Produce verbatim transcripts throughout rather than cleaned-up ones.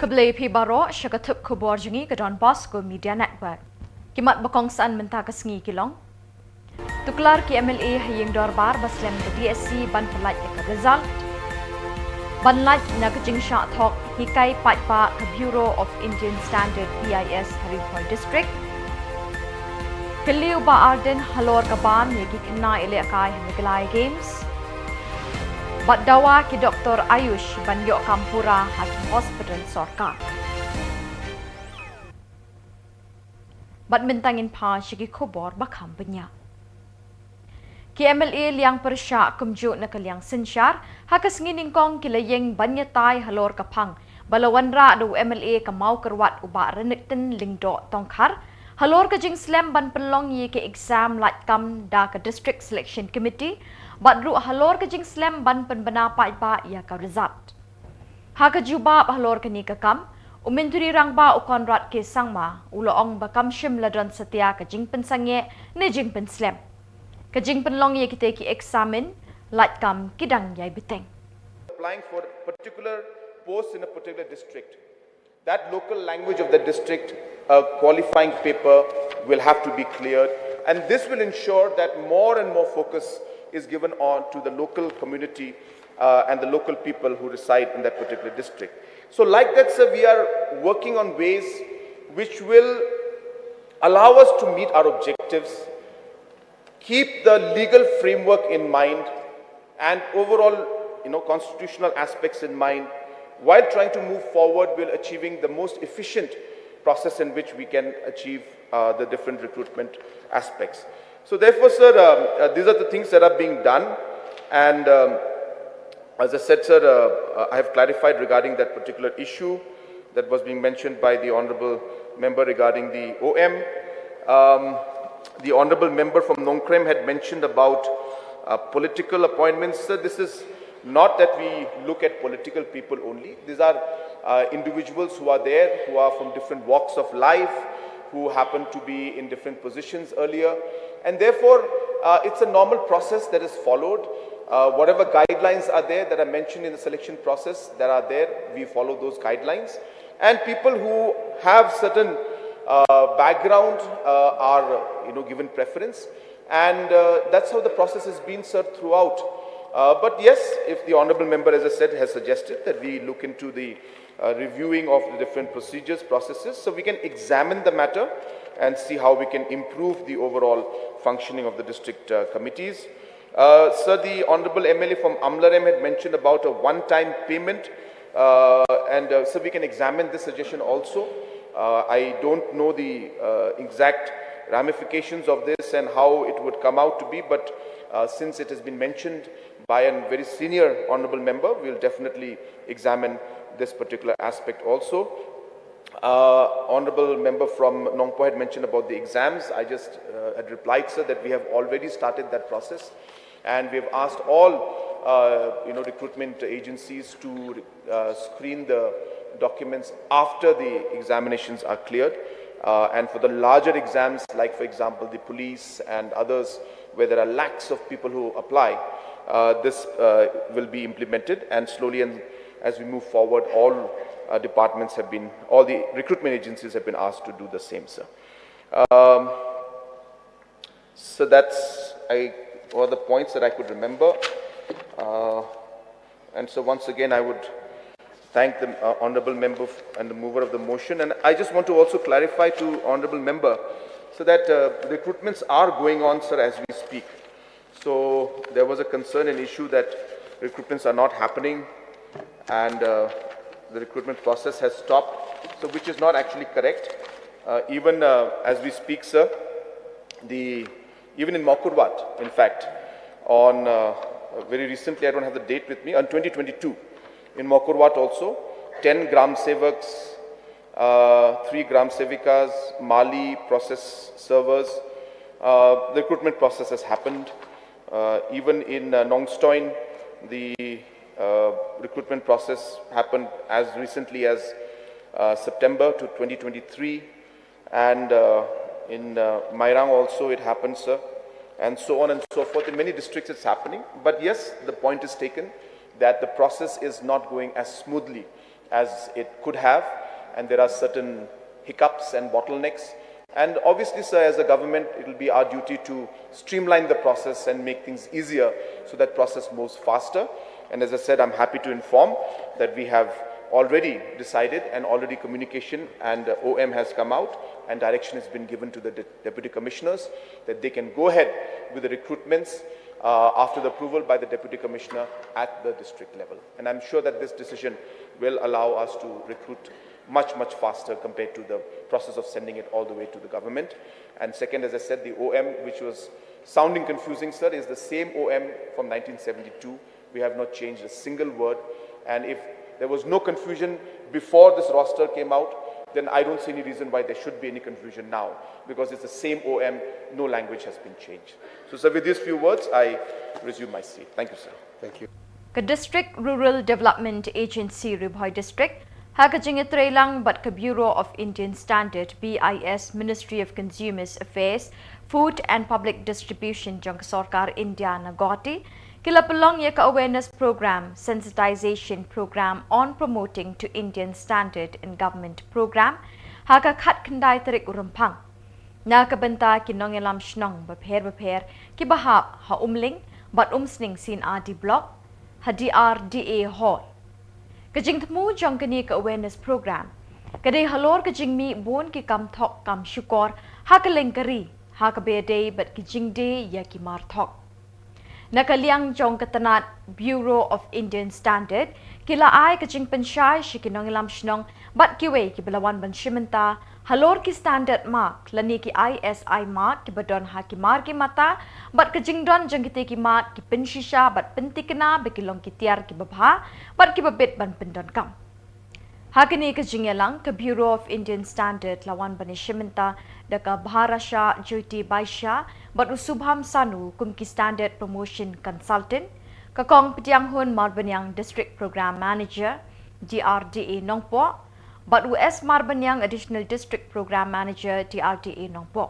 Khublei phi baroh sha ka thup khubor jong ngi ka Don Bosco Media Network. Ki mat ba kongsan mynta ka sngi ki long: Tuklar ki M L A ha ïing dorbar ba slem ka D S C ban pyllait ïa ka result. Ban lait na ka jingshah thok hikai paidbah ka Bureau of Indian Standard, B I S, ha Ri Bhoi District. Kylli u Bah Ardent halor ka bam ïa ki khynnah ïalehkai ha Meghalaya Games. Bad dawa ki doktor Ayush ban ïoh kam pura ha ki hospital sorkar. Bad mynta ngin phai sha ki khubor ba kham bniah. Ki M L A liang pyrshah kumjuh na ka liang synshar ha ka sngi nyngkong ki la ïeng ban ïatai halor ka phang ba la wanrah da u M L A ka Mawkyrwat u Bah Renikton Lyngdoh Tongkhar halor ka jingslem ban pynlong ïa ka exam lait kam da ka District Selection Committee bad ruh halor ka jingslem ban pynbna paidbah ïa ka result. Ha ka jubab halor kane ka kam, u Myntri Rangbah u Conrad K Sangma u la ong ba kam shym la don satia ka jingpynsangeh ne jingpynslem. Ka jingpynlong ïa kita ki exam lait kam ki dang ïai bteng. Applying for a particular post in a particular district, that local language of the district, a qualifying paper will have to be cleared, and this will ensure that more and more focus is given on to the local community uh, and the local people who reside in that particular district. So, like that, sir, we are working on ways which will allow us to meet our objectives, keep the legal framework in mind, and overall, you know, constitutional aspects in mind, while trying to move forward while achieving the most efficient process in which we can achieve uh, the different recruitment aspects. So therefore, sir, um, uh, these are the things that are being done, and um, as I said, sir, uh, uh, I have clarified regarding that particular issue that was being mentioned by the honorable member regarding the O M. Um, the honorable member from Nongkrem had mentioned about uh, political appointments. Sir, this is not that we look at political people only. These are uh, individuals who are there, who are from different walks of life, who happen to be in different positions earlier. And therefore, uh, it's a normal process that is followed. Uh, whatever guidelines are there that are mentioned in the selection process that are there, we follow those guidelines. And people who have certain uh, background uh, are, you know, given preference. And uh, that's how the process has been, sir, throughout. Uh, but yes, if the honorable member, as I said, has suggested that we look into the uh, reviewing of the different procedures, processes, so we can examine the matter and see how we can improve the overall functioning of the district uh, committees. Uh, sir, the honorable M L A from Amlarem had mentioned about a one-time payment, uh, and uh, so we can examine this suggestion also. Uh, I don't know the uh, exact ramifications of this and how it would come out to be, but uh, since it has been mentioned by a very senior honorable member, we'll definitely examine this particular aspect also. Uh, honorable member from Nongpoh had mentioned about the exams. I just uh, had replied, sir, that we have already started that process, and we have asked all uh, you know recruitment agencies to uh, screen the documents after the examinations are cleared. Uh, and for the larger exams, like for example the police and others, where there are lakhs of people who apply, uh, this uh, will be implemented, and slowly and as we move forward, all uh, departments have been, all the recruitment agencies have been asked to do the same, sir. Um, so that's I, all the points that I could remember. Uh, and so once again, I would thank the uh, honorable member and the mover of the motion. And I just want to also clarify to honorable member, so that uh, recruitments are going on, sir, as we speak. So there was a concern, an issue that recruitments are not happening and uh, the recruitment process has stopped, so which is not actually correct. Uh, even uh, as we speak, sir, the even in Mawkyrwat, in fact, on uh, very recently, I don't have the date with me, on twenty twenty-two, in Mawkyrwat also, ten Gram Sevaks, uh, three Gram Sevikas, Mali, process servers. Uh, the recruitment process has happened. Uh, even in uh, Nongstoin, the uh, recruitment process happened as recently as uh, September to twenty twenty-three, and uh, in uh, Mairang also it happened, sir, and so on and so forth. In many districts it's happening, but yes, the point is taken that the process is not going as smoothly as it could have, and there are certain hiccups and bottlenecks. And obviously, sir, as a government, it will be our duty to streamline the process and make things easier so that process moves faster. And as I said, I'm happy to inform that we have already decided and already communication and uh, O M has come out and direction has been given to the de- deputy commissioners that they can go ahead with the recruitments uh, after the approval by the deputy commissioner at the district level. And I'm sure that this decision will allow us to recruit much, much faster compared to the process of sending it all the way to the government. And second, as I said, the O M, which was sounding confusing, sir, is the same O M from nineteen seventy-two. We have not changed a single word. And if there was no confusion before this roster came out, then I don't see any reason why there should be any confusion now, because it's the same O M, no language has been changed. So, sir, with these few words, I resume my seat. Thank you, sir. Thank you. Ka District Rural Development Agency Ri Bhoi District, ha ka jingïatreilang bad ka Bureau of Indian Standard, B I S, Ministry of Consumers Affairs, Food and Public Distribution jong ka Sorkar India na Guwahati, ki la pynlong ïa ka awareness program, sensitization program on promoting to Indian standard in government program, ha ka khatkhyndai tarik u Rymphang. Na ka bynta ki nongïalam shnong bapher bapher, ki ba hap ha Umling bad Umsning C and R D Block, ha D R D A Hall. Ka jingthmu jong kane ka awareness program ka dei halor ka jingmih bun ki kam thok kam shukor ha ka lyngkari, ha kaba ïadei bad ki jingdie ïa ki mar thok. Na ka liang jong ka tnat Bureau of Indian Standard, ki la ai ka jingpynshai sha ki nongïalam shnong bad kiwei kiba la wan ban shim bynta halor ki standard mark lane ki I S I mark kiba don ha ki mar ki mata, bad ka jingdon jong kitei ki mark ki pynshisha bad pynthikna ba ki long ki tiar kiba bha bad kiba bit ban pyndonkam. Ha kane ka jingïalang, ka Bureau of Indian Standard la wan ban ïashim bynta da ka Bharasha Jyoti Baisha bad u Subham Sanu kum ki Standard Promotion Consultant, ka Kong Pdianghun Marbaniang, District Program Manager, D R D A Nongpoh, bad u S Marbaniang, Additional District Program Manager, D R D A Nongpoh.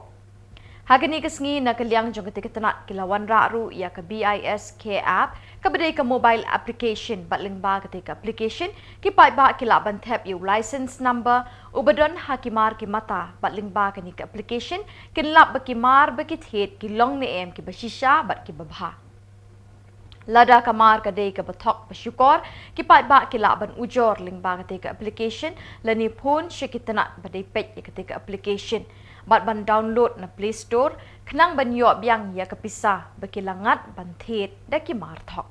Ha kane ka sngi, na ka liang jong katei ka tnat, ki la wanrah ruh ïa ka B I S Care App, kaba dei ka mobile application, bad lyngba katei ka application, ki paidbah ki lah ban thep ïa u license number uba don ha ki mar ki mata, bad lyngba kane ka application kin lap ba ki mar ba ki thied ki long ne em, kiba shisha bad kiba bha. Lada ka mar ka dei kaba thok ba shukor, ki paidbah ki lah ban ujor lyngba katei ka application lane phone sha ki tnat ba dei peit ïa katei ka application bad ban download na Play Store, khnang ban ïoh biang ïa ka pisa ba ki la ngat ban thied da ki mar thok.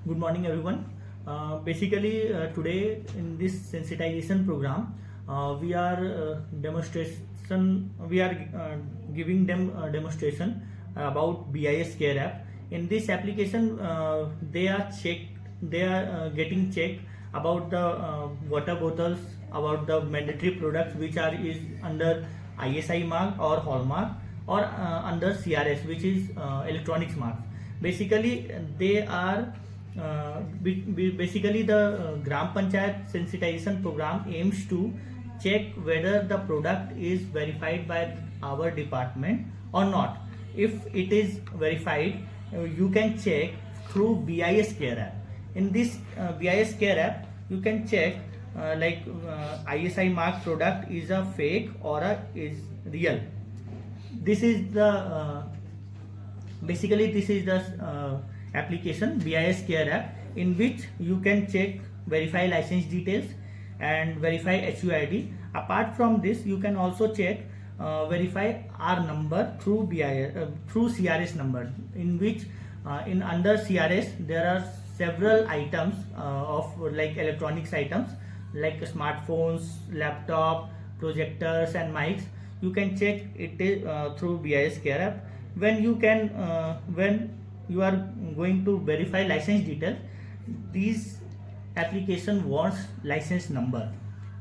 Good morning, everyone. Uh, basically, uh, today in this sensitization program, uh, we are uh, demonstration. We are uh, giving them a demonstration about B I S Care App. In this application, uh, they are checked. They are uh, getting checked about the uh, water bottles, about the mandatory products which are is under I S I mark or hallmark or uh, under C R S, which is uh, electronics mark. Basically, they are uh, be- be- basically the uh, Gram Panchayat sensitization program aims to check whether the product is verified by our department or not. If it is verified, uh, you can check through B I S Care app. In this uh, B I S Care app, you can check uh, like uh, I S I mark product is a fake or a is real. This is the uh, basically this is the uh, application B I S Care app, in which you can check, verify license details and verify H U I D. Apart from this, you can also check uh, verify R number through B I S uh, through C R S number, in which uh, in under C R S there are several items uh, of like electronics items like smartphones, laptop, projectors and mics. You can check it uh, through B I S Care app. When you can uh, when you are going to verify license detail, these application wants license number.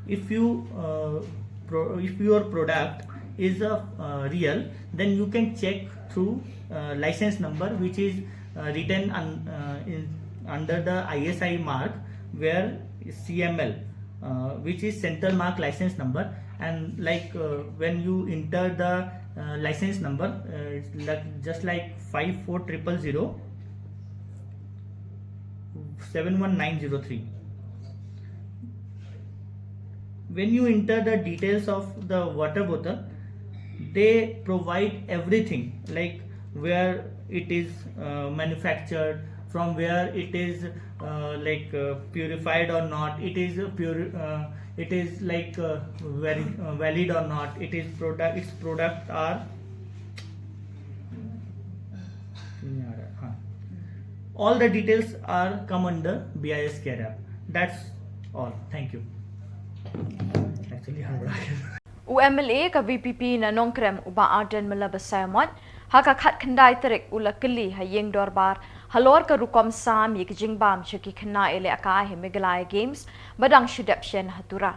If you uh, pro- if your product is a uh, real, then you can check through uh, license number, which is uh, written un- uh, in under the I S I mark, where C M L, uh, which is central mark license number. And like uh, when you enter the uh, license number, uh, it's like just like five four triple zero. seven one nine zero three. When you enter the details of the water bottle, they provide everything, like where it is uh, manufactured, from where it is uh, like uh, purified or not, it is pure uh, it is like uh, very uh, valid or not, it is product its product are. All the details are come under B I S care app. That's all. Thank you. Actually, U MLA ka VPP na Nongkrem u Bah Ardent Miller Basaiawmoit ha ka khatkhyndai tarik u la kylli ha ïing dorbar halor ka rukom sam ïa ki jingbam sha ki khynnah ïalehkai ha Meghalaya Games ba dang shu dep shen ha Tura.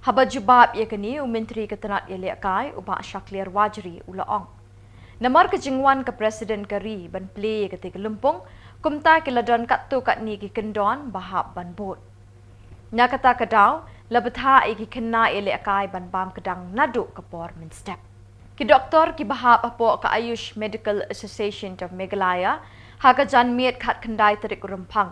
Haba jubab ïa kane u Myntri ka tnat ïalehkai u Bah Shakliar Warjri u la ong, namar ka jingwan ka President ka ri ban plie ïa katei ka lympung, kumta ki la don katto katne ki kyndon ba hap ban bud. Na kata ka daw la bthah ïa ki khynnah ïalehkai ban bam kdang naduh ka por mynstep. Ki doktor kiba hap hapoh ka Ayush Medical Association of Meghalaya ha ka janmiet khatkhyndai tarik Rymphang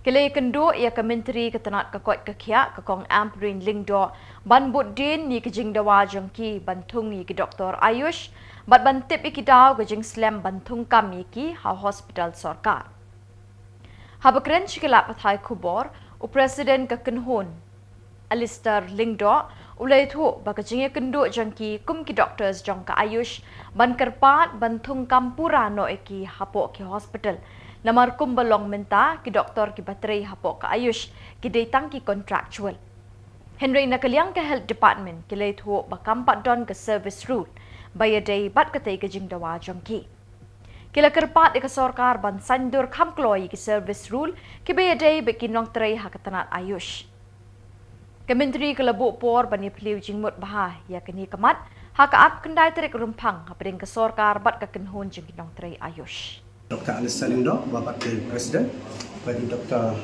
ki la ïakynduh ïa ka Myntri ka tnat ka koit ka khiah ka Kong Ampareen Lyngdoh ban bud dien ïa ki jingdawa jong ki ban thung ïa ki doktor Ayush bad ban tip ïa ki daw ka jingslem ban thung kam ïa ki ha hospital sorkar. Haba kren sha ki lad pathai khubor, u President ka kynhun Alistair Lyngdoh u la ïathuh ba ka jingïakynduh jong ki kum ki doctors jong ka Ayush ban kyrpad ban thung kam pura noh ïa ki hapoh ki hospital. Namar kumba long mynta ki doktor kiba trei hapoh ka Ayush ki dei tang ki contractual. Hynrei na ka liang ka Health Department ki la ïathuh ba kam pat don ka service rule ba ïadei bad katei ka jingdawa jong ki. Ki la kyrpad ïa ka sorkar ban saiñdur kham kloi ïa ki service rule kiba ïadei bad ki nongtrei ha ka tnat Ayush. Ka Myntri ka la buh por ban ïaphylliew jingmut bha ïa kane ka mat ha ka arphew khyndai tarik Rymphang hapdeng ka sorkar bad ka kynhun jong ki nongtrei Ayush. Doktor Alistair Lyngdoh uba bat ïa u President bad i Doktor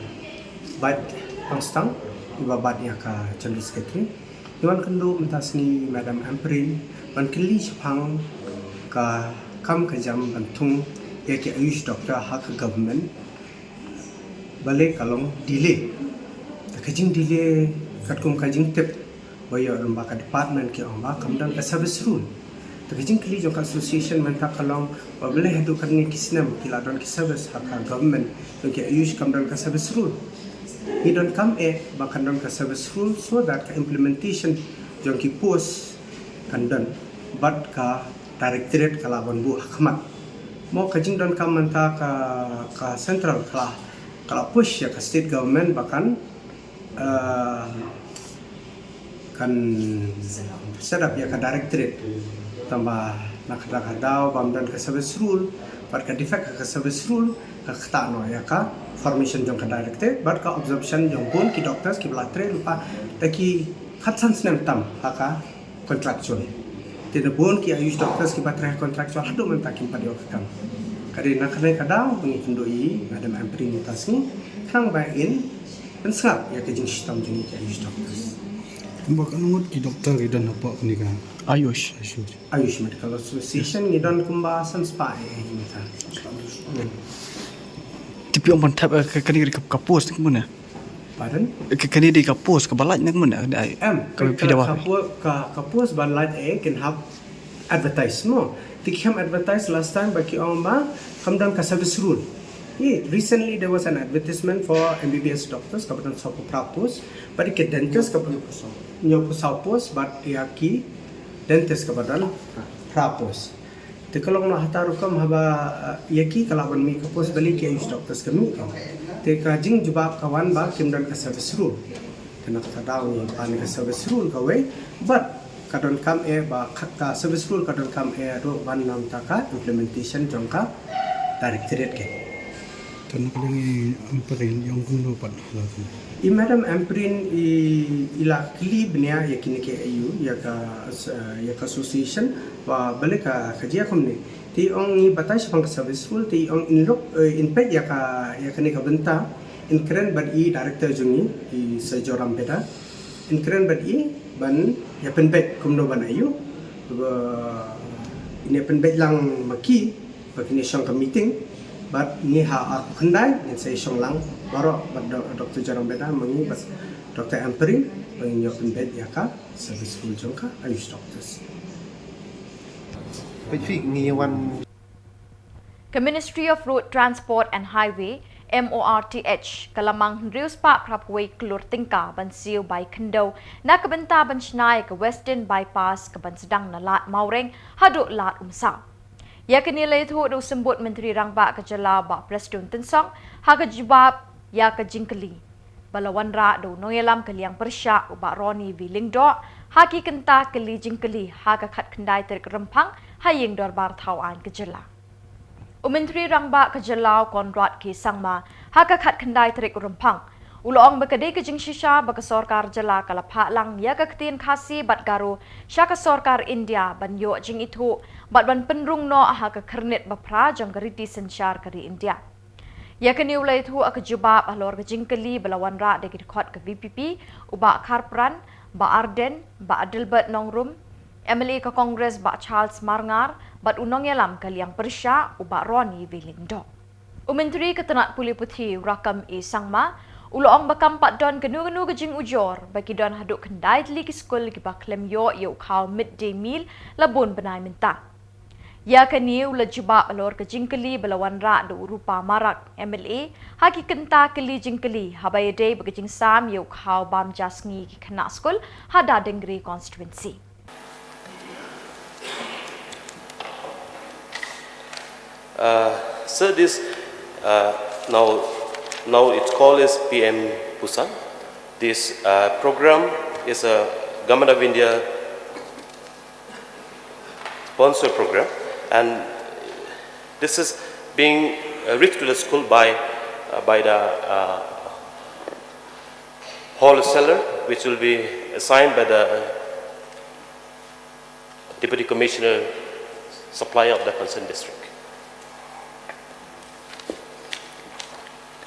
Beit Pangstang uba bat ïa ka General Secretary. Ngi wan kynduh mynta sngi Madam Ampareen ban kylli shaphang ka kam ka jam ban thung ïa ki Ayush doctor ha ka government. Balei ka long delay? Ka jing delay katkum ka jingtip ba ïoh lyngba ka department ki ong ba kam don ka service rule. Te ka jingkylli jong ka association mynta ka long ba balei haduh katne ki snem ki la don ki service ha ka government jong ki Ayush kam don ka service rule. Ngi donkam eh ba kan don ka service rule so that ka implementation jong ki post kan don bad ka directorate ka la ban buh ha khmat. Mo ka jingdonkam mynta ka ka central ka la ka la push ïa ka state government ba kan kan set up ïa ka directorate. Tangba na kata ka daw bam don ka service rule bad ka defect ka service rule ka ktah noh ïa ka formation jong ka directorate bad ka absorption jong bun ki doctors kiba la trei lypa da ki khatsan snem tam ha ka contractual. Te da bun ki Ayush doctors kiba trei contractual haduh mynta kim pat ïoh ka kam. Ka dei na kane ka daw ba ngi kynduh ïa Madam Ampareen mynta sngi khnang ba in pynsngap ïa ka jingshitom jong ngi ki Ayush doctors. Kumba katno ngut ki doctor ki don hapoh kane ka Ayush. Ayush. Ayush Medical Association ngi don kumba san spah eh mynta. Te phi ong ban thep eh, ka kane ka post kumne. Pardon? Ka kane dei ka post kaba lait na kumne. Em, ka ka post ba lait eh kin hap advertise mo. Te ki kham advertise last time ba ki ong ba kam don ka service rule. Ye, recently there was an advertisement for MBBS doctors kaba don sawphew phra post, bad ki dentist kaba don hynñiewphew saw post, bad ïa ki dentist kaba don phra post. Te ka long noh hata rukom haba ïa ki ka lah ban mih ka post balei ki Ayush doctors ka mih ka. Te ka jingjubab ka wan ba kim don ka service rule. Te na kata daw ngi pan ka service rule kawei bad ka donkam eh ba ka service rule ka donkam eh ruh ban namta ka implementation jong ka directorate ke. Te na ka liang i Ampareen i ong kumno pat ïa la ka. I Madam Ampareen i la kylli bniah ïa kine ki A U ïa ka ïa ka association ba balei ka ka jia kumne. Te i ong ngi batai shaphang ka service rule te i ong in lok in peit ïa ka ïa kane ka bynta in kren bad i director jong ngi i Sir Joram Beda. In kren bad i ban ïa pynbeit kumno ban A U ba in ïa pynbeit lang ma ki ba kin ïa shong ka meeting Bad ngi ha arphew khyndai ngin sa ïashong lang baroh bad Do-, Doctor Joram Beda, ma ngi bad Doctor Ampareen, ba ngin ïoh pynbeit ïa ka service rule jong ka Ayush Doctors. Peit phi, ngi wan. Ka Ministry of Road Transport and Highway, M O R T H, ka la mang hynriew spah phra phew wei klur tyngka ban siew bai khyndew na ka bynta ban shna ïa ka Western Bypass kaban sdang na Lad Mawreng haduh Lad Umsaw. Ïa kane la ïathuh da u Symbud Myntri Rangbah ka jylla, Bah Prestone Tynsong, ha ka jubab ïa ka jingkylli ba la wanrah da u nongïalam ka liang pyrshah, u Bah Ronnie V Lyngdoh, ha ki kynta kylli jingkylli ha ka khatkhyndai tarik Rymphang ha ïing dorbar thaw aiñ ka jylla. U Myntri Rangbah ka jylla, u Conrad K Sangma, ha ka khatkhyndai tarik Rymphang, u la ong ba ka dei ka jingshisha ba ka sorkar jylla ka la phah lang ïa ka ktien Khasi bad Garo sha ka sorkar India ban ïoh jingithuh bad ban pynrung noh ha ka khyrnit ba phra jong ka riti synshar ka ri India. Ïa kane u la ïathuh ha ka jubab halor ka jingkylli ba la wanrah da ki dkhot ka V P P, u Bah Kharpran, Bah Ardent, Bah Adelbert Nongrum, M L A ka Congress Bah Charles Marngar bad u nongïalam ka liang pyrshah u Bah Ronnie V Lyngdoh. U Myntri ka tnat pule puthi u Rakkam A Sangma u la ong ba kam pat don kano kano ka jingujor ba ki don haduh khyndai tylli ki skul kiba khlem ïoh ïa u khaw mid day meal la bun bnai mynta. Ïa kane u la jubab halor ka jingkylli ba la wanrah da u Rupa Marak, M L A, ha ki kynta kylli jingkylli haba ïadei bad ka jingsam ïa u khaw bam ja sngi ki khynnah skul ha Dadengri constituency. Uh, so this, uh, now, now its call is P M Posan. This, uh, program is a Government of India sponsor program, and this is being, uh, reached to the school by, uh, by the, uh, wholesaler, which will be assigned by the Deputy Commissioner, supplier of the concerned district.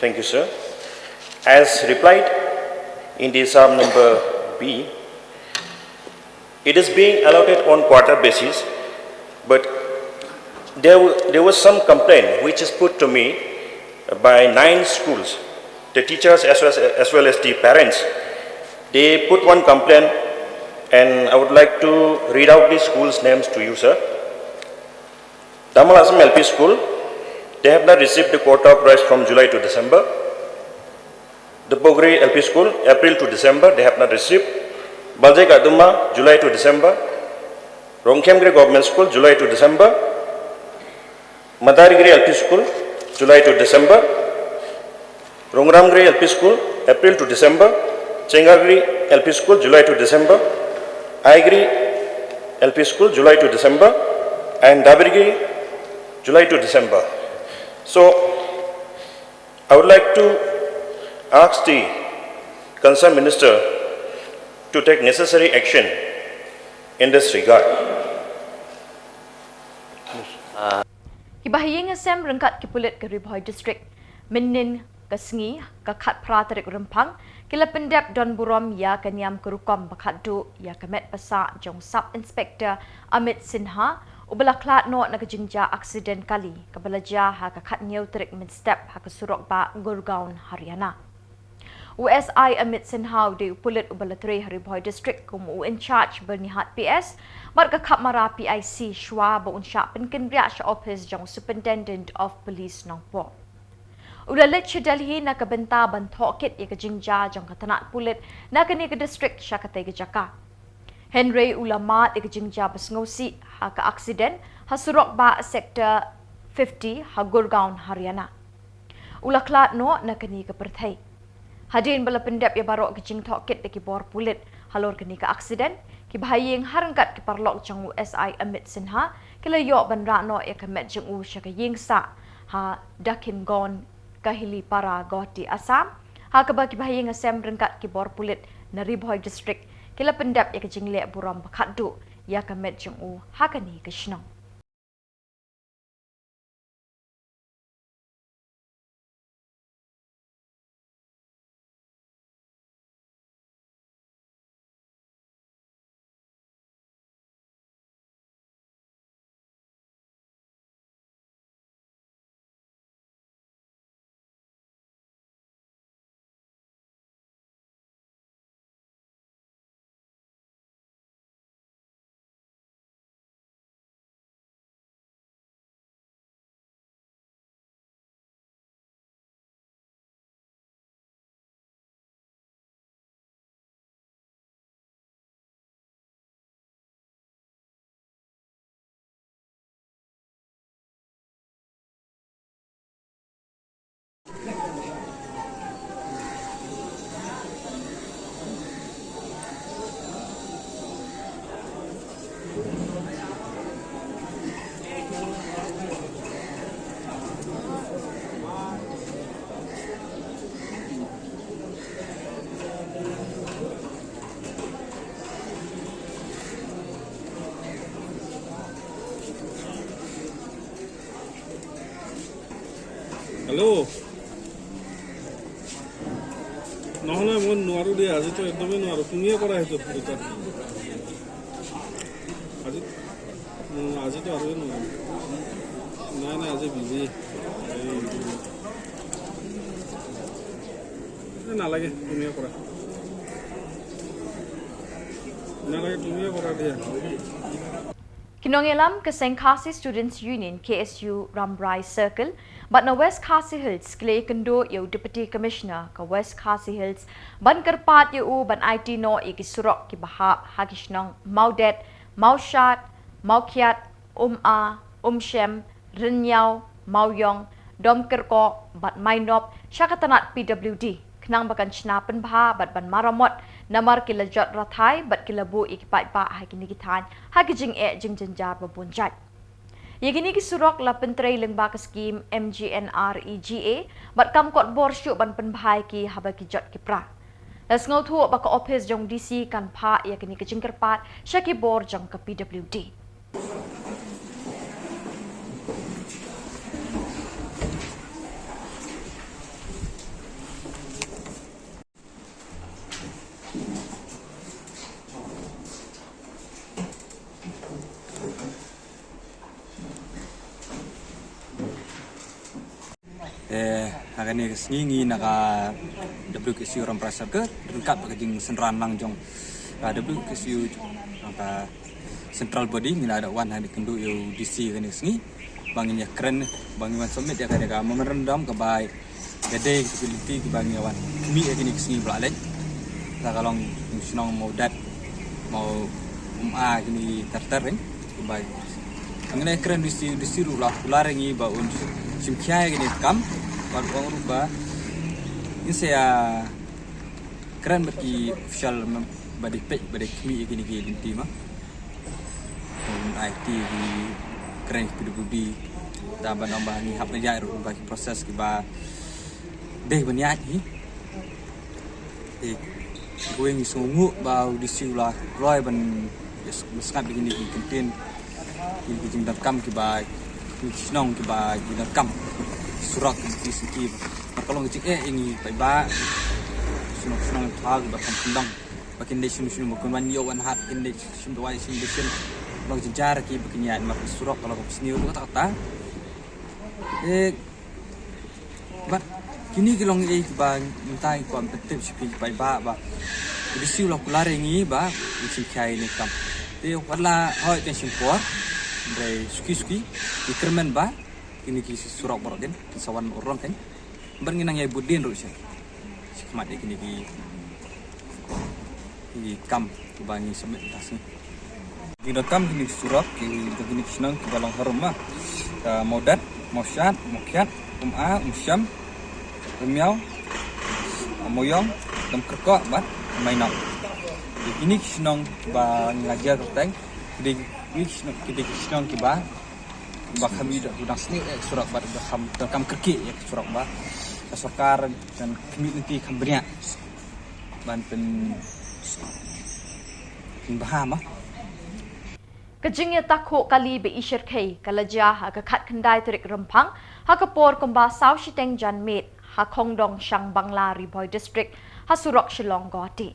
Thank you, sir. As replied in the sub number B, it is being allotted on quarter basis, but there, w- there was some complaint which is put to me by nine schools, the teachers as well as, as well as the parents. They put one complaint, and I would like to read out these schools' names to you, sir. Damalasam L P School, they have not received the quota of rice from July to December. The Pogri L P School, April to December, they have not received. Baljek Aduma, July to December. Rongkhemgre Government School, July to December. Madargre L P School, July to December. Rongramgre L P School, April to December. Chengargre L P School, July to December. Aigre L P School, July to December. And Dabirgre, July to December. So, I would like to ask the concerned minister to take necessary action in this regard. Ki bahaïing hasem ryngkat ki pulit ka Ri Bhoi District mynhynnin ka sngi ka khatphra tarik Rymphang ki la pyndep don burom ïa ka niam ka rukom ba khatduh ïa ka met ba sah jong Sub Inspector Amit Sinha, uba la khlad noh na ka jingjia aksiden kali kaba la jia ha ka khathynñiew tarik mynstep ha ka surok bah Gurgaon, Haryana. U S I Amit Sinha u dei u pulit uba la trei ha Ri Bhoi District kum u in charge Byrnihat P S bad ka Khapmara P I C shwa ba un shah pynkynriah sha ophis jong u Superintendent of Police Nongpoh. U la leit sha Delhi na ka bynta ban thoh kit ïa ka jingjia jong ka tnat pulit na kane ka district sha katei ka jaka. Hynrei u la mad ïa ka jingjia ba sngewsih ha ka aksiden ha surok bah Sector fifty ha Gurgaon, Haryana. U la khlad noh na kane ka pyrthei. Hadien ba la pyndep ïa baroh ki jingthoh kit da ki bor pulit halor kane ka aksiden, ki bahaïing ha ryngkat ki paralok jong u S I Amit Sinha ki la ïoh ban rah noh ïa ka met jong u sha ka ïing sah ha Dakhin Gaon, Kahilipara, Guwahati, Assam, ha kaba ki bahaïing hasem ryngkat ki bor pulit na Ri Bhoi District ki la pyndep ïa ka jingleh burom ba khatduh ïa ka met jong u ha kane ka shnong. হ্যালো। নহ'লে মই নোৱাৰোঁ দেই, আজি তো একদমেই নোৱাৰোঁ। তুমিয়ে কৰা সেইটো দুটা। আজি, উম, আজি তো আৰুৱে নোৱাৰোঁ। নাই, নাই, আজি বিজি। এই, এই নালাগে, তুমিয়ে কৰা। নালাগে, তুমিয়ে কৰা দিয়া। Ki nongïalam ka Seng Khasi Students Union, K S U, Rambrai Circle, bad na West Khasi Hills, ki la ïakynduh ïa u Deputy Commissioner ka West Khasi Hills ban kyrpad ïa u ban aiti noh ïa ki surok kiba hap ha ki shnong Mawdet, Mawshad, Mawkhiat, Uma, Umshem, Rynniaw, Mawiong, Domkyrkoh bad Mainop sha ka tnat P W D, khnang ba kan shna pynbha bad ban maramot, namar ki la jot rathai bad ki la buh ïa ki paidbah ha kine ki thaiñ ha ki jingeh jingjynjar ba bun jait. Ïa kine ki surok la pyntrei lyngba ka skhim M G N R E G A bad kam kot bor shuh ban pynbha ïa ki haba ki jot ki pra. La sngewthuh ba ka ophis jong D C kan phah ïa kine ki jingkyrpad sha ki bor jong ka P W D. Eh, ha kane ka sngi ngi na ka W K S U Rambrai Circle, ryngkat bad ka jingsynran lang jong ka W K S U, jong ka central body, ngi la da wan ha kane, kynduh ïa u D C kane ka sngi ba ngin ïa kren, ba ngin wan submit ïa kane ka memorandum kaba ïadei ki lynti kiba ngi wan khmih ïa kine ki sngi ba la leit. La ka long shnong Mawdat, Maw Uma, kine ter ter, eh, kiba ngi la kren, D C, D C ruh la kular ïa ngi ba un shim khia ïa kine ki kam, bad u ong ruh ba ngin sa ïa kren bad ki official ba dei peit, ba dei khmih ïa kine ki lynti ma. Kum aiti ki kren ki P W D, da ban ong ba ngi hap ban ïaid ruh ba ki process kiba dei ban ïaid hi. Eh, kawei ngi sngewnguh ba u D C u la kloi ban, yes, ban sngap ïa kine ki kyntien, kine ki jingdonkam kiba, ki shnong kiba ki donkam, surok ki, ki, ki, ba ka long ka jingeh ïa ngi paidbah, shnong, shnong thaw kiba kham kyndong. Ba kin dei shim shim ba kin wan ïoh wan hat, kin dei shim dawai shim dei shim. Long jynjar ki ba kin ïaid mar surok ka long ka sniew ruh kata kata. Eh, bad kine ki long ei kiba mynta ngi kwah pyntip sha phi paidbah ba u D C u la kular ïa ngi ba ngin shim khia ïa kine ki kam. Te wat la hoi kan shim por, hynrei suki suki ngi kyrmen ba kine ki surok baroh kin sa wan urlong kan. Bad ngi nang ïai bud dien ruh sha, sha khmat ïa kine ki, ki kam kiba ngi submit mynta ka sngi. Ki donkam kine ki surok ki, kine ki shnong kiba long harum ma. Ka Mawdat, Mawshad, Mawkhiat, Uma, Umshem, Rynniaw, Mawiong, Domkyrkoh bad Mainop. Kine ki shnong kiba ngi la jer kyrteng, ki dei ki shnong, ki dei ki shnong kiba ba kham ïoh da u dang sniew ïa ka surok bad ba kham donkam kyrkieh ïa ka surok, ba ka sorkar kan khmih lynti kham bniah ban pyn, pynbha ma. Ka jingïatakhuh kali ba i shyrkhei ka la jia ha ka khatkhyndai tarik Rymphang ha ka por kumba saw shiteng janmiet ha Khongdong Shangbangla, Ri Bhoi District, ha surok Shillong Guwahati.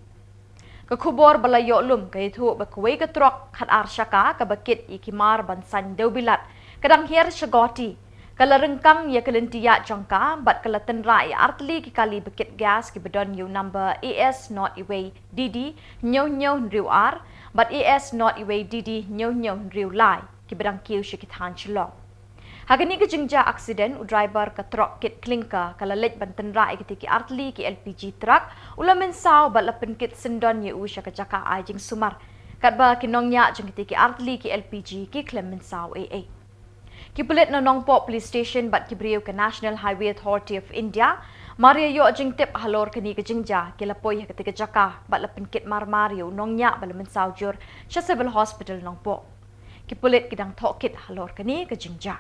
Ka khubor ba la ïoh lum ka ïathuh ba kawei ka trok khatar shaka kaba kit ïa ki mar ban saiñ dewbilat ka dang hiar sha Guwahati, ka la ryngkang ïa ka lynti ïaid jong ka bad ka la tynrah ïa artylli ki kali ba kit gas kiba don ïa u number A S not iwei D D hynñiew hynñiew hynriew ar bad A S not iwei D D hynñiew hynñiew hynriew lai, kiba dang kiew sha ki thaiñ Shillong. Ha kane ka jingjia aksiden, u driver ka trok kit klinker ka la leit ban tynrah ïa kitei ki artylli ki L P G truck, u la mynsaw bad la pynkit syndon ïa u sha ka jaka ai jingsumar. Katba ki nongñiah jong kitei ki artylli ki L P G ki khlem mynsaw ei ei. Ki pulit na Nongpoh Police Station bad ki briew ka National Highway Authority of India, mar ïa ïoh jingtip halor kane ka jingjia, ki la poi ha katei ka jaka bad la pynkit marmar ïa u nongñiah ba la mynsaw jur sha Civil Hospital Nongpoh. Ki pulit ki dang thoh kit halor kane ka jingjia.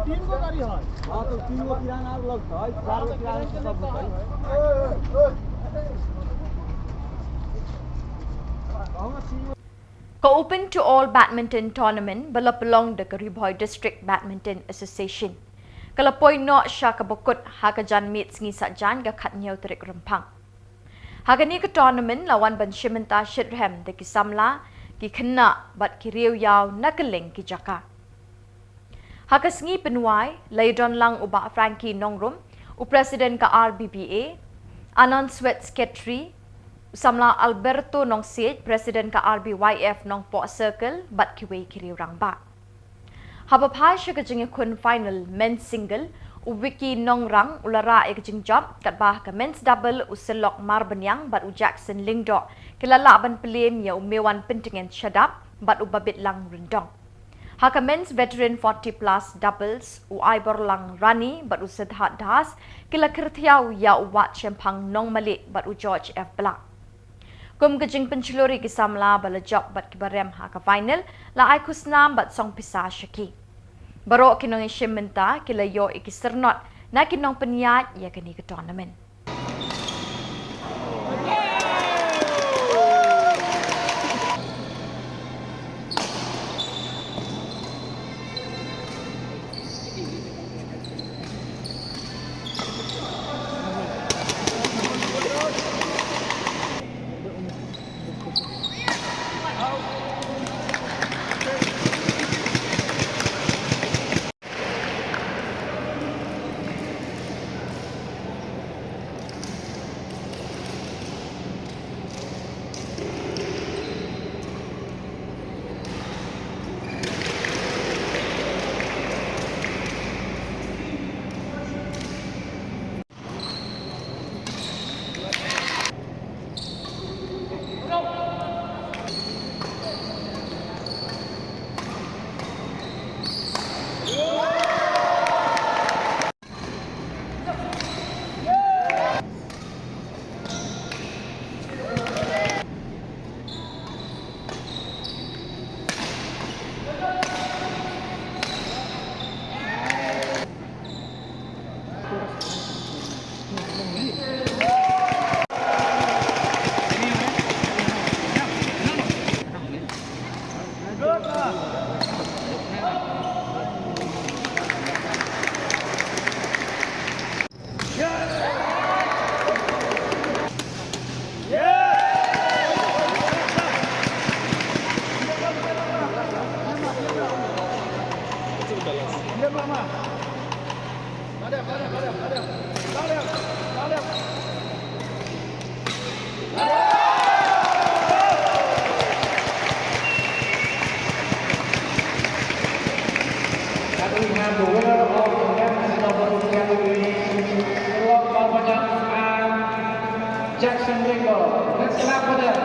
तीन गो गाड़ी है। हाँ, तो तीन गो किरान और लगता है, चार गो किरान से सब होता है। Ka Open to All Badminton Tournament ba la pynlong da ka Ri Bhoi District Badminton Association ka la poi noh sha kaba kut ha ka janmiet sngi Saitjaiñ ka khathynñiew tarik Rymphang. Ha kane ka tournament la wan ban shim bynta shitrhem da ki samla, ki khynnah bad ki riewïaw na kylleng ki jaka. Ha ka sngi pynwai la ïadon lang u Bah Frankie Nongrum, u President ka R B B A, Anand Swet, Secretary, u samla Alberto Nongsiej, President ka R B Y F Nongpoh Circle, bad kiwei ki riew rangbah. Haba phai sha ka jingïakhun final men's single, u Vicky Nongrang u la rah ïa ka jingjop, katba ha ka men's double u Selok Marbaniang bad u Jackson Lyngdoh ki la lah ban plie ïa u Mewan Pyntngen Shadap bad u Babitlang Ryndong. Ha ka men's veteran forty plus doubles, u Aiborlang Rani bad u Siddharth Das ki la kyrthiaw ïa u Wat Shemphang Nongmali bad u George F Blah. Kum ka jingpynshlur ïa ki samla ba la jop bad kiba rem ha ka final, la ai khusnam bad song pisa sha ki. Baroh ki nongïashim bynta ki la ïoh ïa ki syrnod na ki nongpynïaid ïa kane ka tournament. And we have the winner of the men's doubles category, Sirlok Marbaniang and Jackson Lyngdoh. Let's clap for them.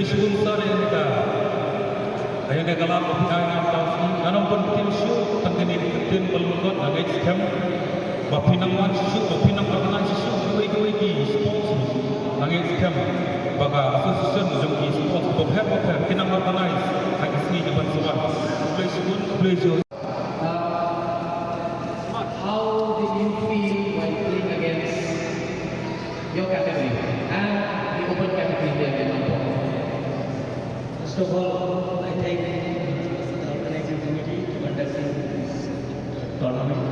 Shuh sar ïa kane ka, ïa kane ka lad ba phi ai nga mynta ka sngi. Nga nang pynbteng shuh tang kine ki ktien ba lyngkot, nga ngeit skhem ba phi nang wan shuh shuh, ba phi nang organize shuh shuh kiwei kiwei ki sports. Nga ngeit skhem ba ka association jong ki sports bapher bapher ki nang organize ha ki sngi kiban sa wan. Khublei shibun, khublei shibun. Uh, how did you feel while playing against your category and the open category here in Nongpoh? First of all, I thank the organizing committee for conducting this tournament.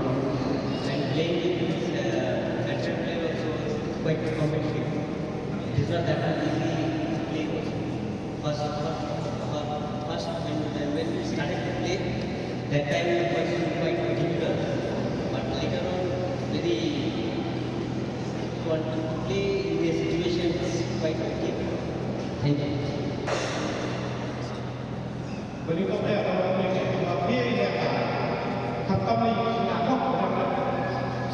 And playing with this, uh, veteran player also was quite competitive. It is not that much easy to play also. First, first, first, when, when we started to play, that time it was quite difficult. But later on, very, to play in this situation was quite okay. Thank you. Bali ko ya ko ne ke ma phi ya ka. Kap kam ni na ko.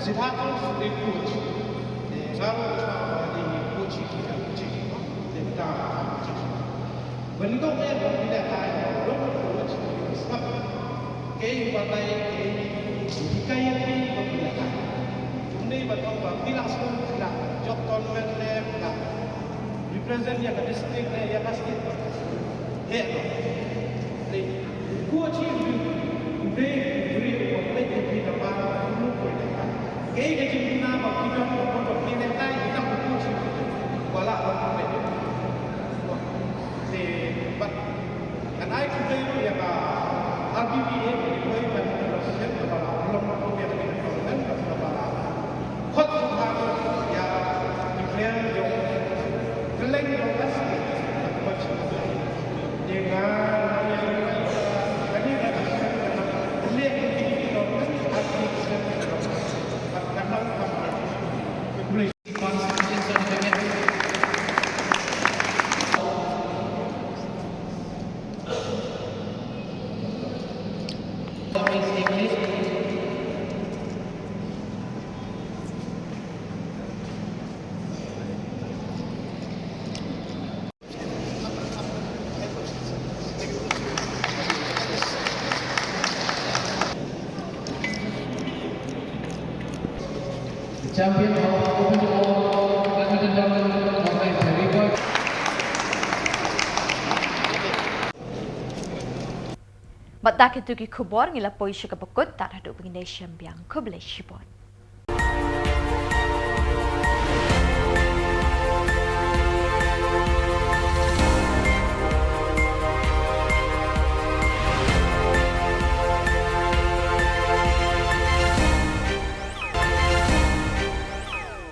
Sida ko de coach. De ngam de coach ki ka coach. De ta coach. Bali ko ya ko ne ka. Ro ko coach. Kei batai kei hikayat kei ba phi la kai. Jumne ba tong ba phi la sum phi la jop tournament ne phi la represent ïa ka district ne ïa ka state. He no. Ni ku chi bi ku be bri ko phi la kai. Kei ka jingkuna ba phi don ba phi la kai ïa ka ku chi. Wala ba phi la kai. Te ba Kan ai khublei ruh ïa ka R B B A ba ki poi ban ki lok sien kaba la long ruh ïa ka ding tournament kaba la khot ruh ïa ki player jong kylleng jong ka state. Te nga nga ïa ka ding ka sien ka leh ki tournament ar ki sien ka kan nang ka khublei. The champion of Open to All Badminton Tournament, Mumbai, February. Bad da kito ki khubor ngi la poi sha kaba kut, tad haduh ba ngin ïashem biang, khublei shibun.